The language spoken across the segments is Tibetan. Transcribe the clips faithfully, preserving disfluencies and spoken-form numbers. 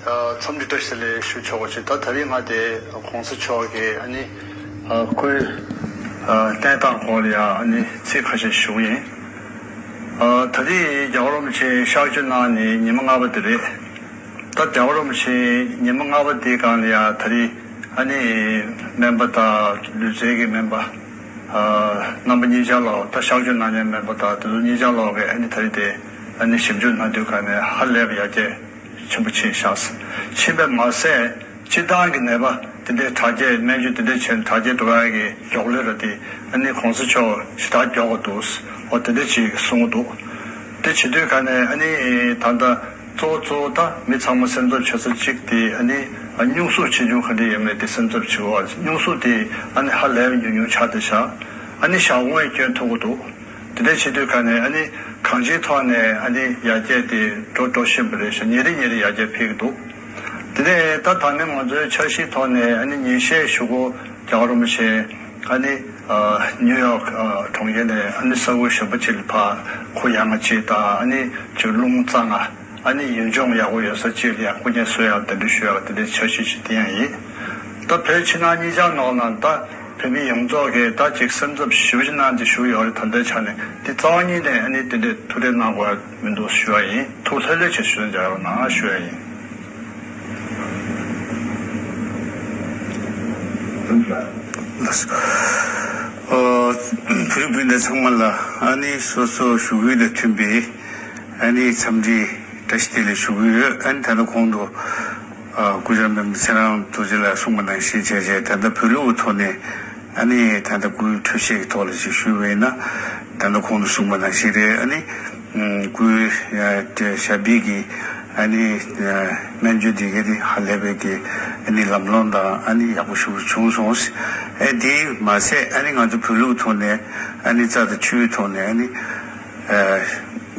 འཚམས་འདྲི་བཀྲ་ཤིས་བདེ་ལེགས་ཞུ་ཆོག་གོ་ཆེ། ད་ད་རིང་ང་དེ་གོང་ས་མཆོག་གི་ཨ་ནི་སྐུའི་བསྟན་སྟངས་སྐོར་ལ་ཡང་ཨ་ནི་ཚིག་ཁ་ཤས་ཞུ་གི་ཡིན། ད་རེས་རྒྱལ་བ་རིན་པོ་ཆེ་གཤགས་བཅོས་གནང་ནས་ཉི་མ་ལྔ་པ་དེ་རེད། ད་རྒྱལ་བ་རིན་པོ་ཆེ་ཉི་མ་ལྔ་པ་དེའི་སྒང་ལ་ཡང་ད་རེས་ཨ་ནི་སྨན་པ་དང་ལུས་རྩལ་གྱི་སྨན་པ་རྣམ་པ་གཉིས་ཆར་ལོག་ད་གཤགས་བཅོས་གནང་མཁན་སྨན་པ་དང་དེ་ཚོ་གཉིས་ཆར་ལོག་གིས་ཨ་ནི་ད་རེས་དེ་ཨ་ནི་ཞིབ་འཇུག་གནང་དུས་ག་ནས་ཧ་ལས་པའི་ཡར་རྒྱས་ཆེན་པོ་ཕྱིན་ཤག་ཕྱིན་པས་མ་ཟད་སྤྱིར་བཏང་གི་ནད་པ་དེ་འདྲའི་དྲག་སྐྱེད་སྨན་བཅོས་དེ་འདྲ་བྱས་ནས་དྲག་སྐྱེད་འགྲོ་ཡ་གི་མགྱོགས་ལས་ར་དེ་ཨ་ནི་གོང་ས་མཆོག་ཞེ་དྲག་མགྱོགས་པ་འདུག་འོ་དེ་འདྲ་ཅིག་གསུང་གི་འདུག་དེ་བྱེད་དུས་ག་ནས་ཨ་ནི་ད་ལྟ་གཙོ་བོ་གཙོ་བོ་ད་མི་ཚང་མ་སེམས་འཚབ་བྱེད་ས་གཅིག་དེ་ཨ་ནི་སྙུང་གཟུགས་ཆེ་ཆུང་ག་འདྲ་ཡོད་མེད་དེ་སེམས་འཚབ་བྱེད་དགོས་པ། སྙུང་གཟུགས་དེ་ཨ་ནི་ཧ་ལས་པའི་ཉུང་ཉུང་ཆགས་བསྡད་ཤག་ཨ་ནི་ཞག་དགུ་ཡང་སྐྱོན་ཐུབ་ཀྱི་འདུག་དེ་འདྲ་བྱེད་དུས་ག་ནས་ཨ་ནི་གང་ཅིའི་ཐོག་ནས་ཨ་ནི་ཡར་རྒྱས་དེ་འགྲོ་འགྲོ་བཞིན་པ་རེད་ཤག་ཉིན་རེ་ཉིན་རེ་ཡར་རྒྱས་འཕེལ་གྱི་འདུག་དེ་ནས་ད་ད་ནི་ང་ཚོའི་འཆར་གཞིའི་ཐོག་ནས་ཨ་ནི་ཉིན་ཤས་གཞུག་གུ་རྒྱལ་བ་རིན་པོ་ཆེ་ཨ་ནི་ཨ་ནིའུ་ཡོག་ཨ་གྲོང་ཁྱེར་ནས་ཨ་ནི་ས་ཁུལ་གཞན་པ་ཅིག་ལ་ཕར་ཁོ་ཡ་ང་ཅིག་དང་ཨ་ནི་ཅིག་རླུང་གཙང་ང་ཨ་ནི་ཡུལ་ལྗོངས་ཡག་པོ་ཡོད་ས་ཅིག་ལ་ཡང་སྐུ་མཉེལ་གསོལ་ཡག་གདན་འདྲེན་ཞུ་ཡག་དེ་འདྲའི་འཆར་གཞི་ཅིག་དེ་ཡང་ཡིན། ད་བོད་ཕྱི་ནང་གཉིས་ཆར་ནང་ལ་ད་བོད་མི་ཡོངས་རྫོགས་ཀྱིས་ད་ཅིག་སེམས་འཚབ་ཞེ་པོ་ཅིག་གནང་སྟེ་བཞུགས་ཡོད་རེད། ད་ལྟའི་ཆ་ནས་འདི་རྩ་བ་ཉིད་ནས་ཨ་ནི་དེ་འདྲའི་ཐུགས་ཁྲལ་གནང་དགོས་ཡ་མི་འདུག་ཞུ་ཡ་ཡིན། ཐུགས་ལྷོད་ལྷོད་བྱས་ཞུ་ཡ་རོགས་གནང་ཞུ་ཡ་ཡིན། ལགས་སོ། ཨོ། བོད་རིགས་སྤུན་ཟླ་ཚང་མ་ལ་ཨ་ནི་སོ་སོ་ཞུ་སྐུལ་དང་མཐུན་པའི་ཨ་ནི་འཚམས་འདྲི་བཀྲ་ཤིས་བདེ་ལེགས་ཞུ་གི་ཡོད། ཨ་ནི་ད་ལྟ་གོང་དུ་ཨ་སྐུ་བཅར་སྨན་པ་ཚེ་རིང་རྡོ་རྗེ་ལགས་གསུངས་པ་ནང་བཞིན་བྱས་བྱས་ད་ལྟ་བོད་ལུགས་ཀྱི་ཐོག་ནས་ཨ་ནི་ད་ལྟ་སྐུའི་འཕྲོད་བཞེས་ཀྱི་ཐོག་ལ་ཅིག་ཞུས་པ་ཡིན་ན། ད་ལྟ་གོང་དུ་གསུངས་པ་ནང་བཞིན་རེད། ཨ་ནི་སྐུའི་ཞབས་པད་ཀྱི་ཨ་ནི་སྨན་བཅོས་འདི་གའི་དེ་ཧ་ལས་པའི་གི་ཨ་ནི་ལམ་ལྷོང་དང་ཨ་ནི་ཡག་པོ་ཞེ་པོ་བྱུང་སོང་། ཨ་དེ་མ་ཟད་ཨ་ནི་ང་ཚོ་བོད་ལུགས་ཐོག་ནས་ཨ་ནི་རྩ་དང་ཆུའི་ཐོག་ནས་ཨ་ནི།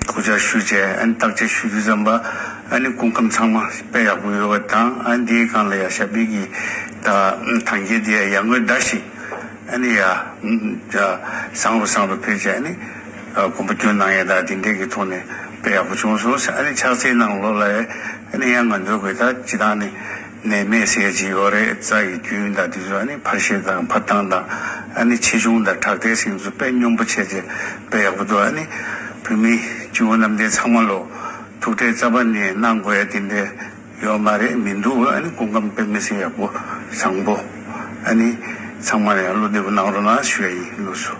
སྐུ་བཅར་ཞུས་བྱས་ཨ་ནི་བརྟག་དཔྱད་ཞུ་དུས་ཙམ་པ་ཨ་ནི་སྐུ་ཁམས་ཚང་མ་དཔེ་ཡག་པོ་ཡོད་པ་དང་ཨ་ནི་དེའི་སྒང་ལ་ཡ་ཞབས་པད་ཀྱི་ད་ཐང་རྒྱལ་དེ་ཡ་ཡར་ངོའི་ཟླ་བཞིན་ཨ་ནི་ཡ་བཟང་རུ་བཟང་རུ་འཕེལ་བྱས་ཨ་ནི་དགོངས་པ་སྐྱོན་གནང་ཡ་ད་དེ་འདྲས་ཀྱི་ཐོག་ནས་དཔེ་ཡག་པོ་བྱུང་སོང་ཟེར། ཨ་ནི་ཕྱག་འཚལ་གནང་ལོ་ལ་ཡ་ཨ་ནི་ཡང་ང་ཚོ་གི་ད་སྤྱི་བཏང་ནས། ནད་མེད་ཟེར་གྱི་ཡོད་རེད། རྩ་ཡི་རྒྱུན་དང་དེ་ཚོ་ཨ་ནི་འཕར་ཤེས་དང་འཕར་སྟངས་དང་ཨ་ནི་ཆེ་ཆུང་དང་དྲག་དལ་ཟེར་ཚོ་དཔེ་སྙོམས་པོ་བྱས་བྱས་དཔེ་ཡག་པོ་འདུག་ཨ་ནི་བོད་མི་སྤྱི་བོ་གནམ་བསྟན་ཚང་མ་ལོ་ཐུགས་ཁྲལ་རྩ་བ་ནས་གནང་དགོས་ཡ་དེ་འདྲ་ཡོད་མ་རེད། མི་འདུག་ཨ་ནི་སྐུ་ཁམས་དཔེ་མི་སྲིད་ཡག་པོ་བཟང་པོ་ཨ་ནི་ཚང་མ་ལ་ཡང་བློ་བདེ་པོ་གནང་རོགས་གནང་ཞུ་ཡ་ཡིན་ལགས་སོ།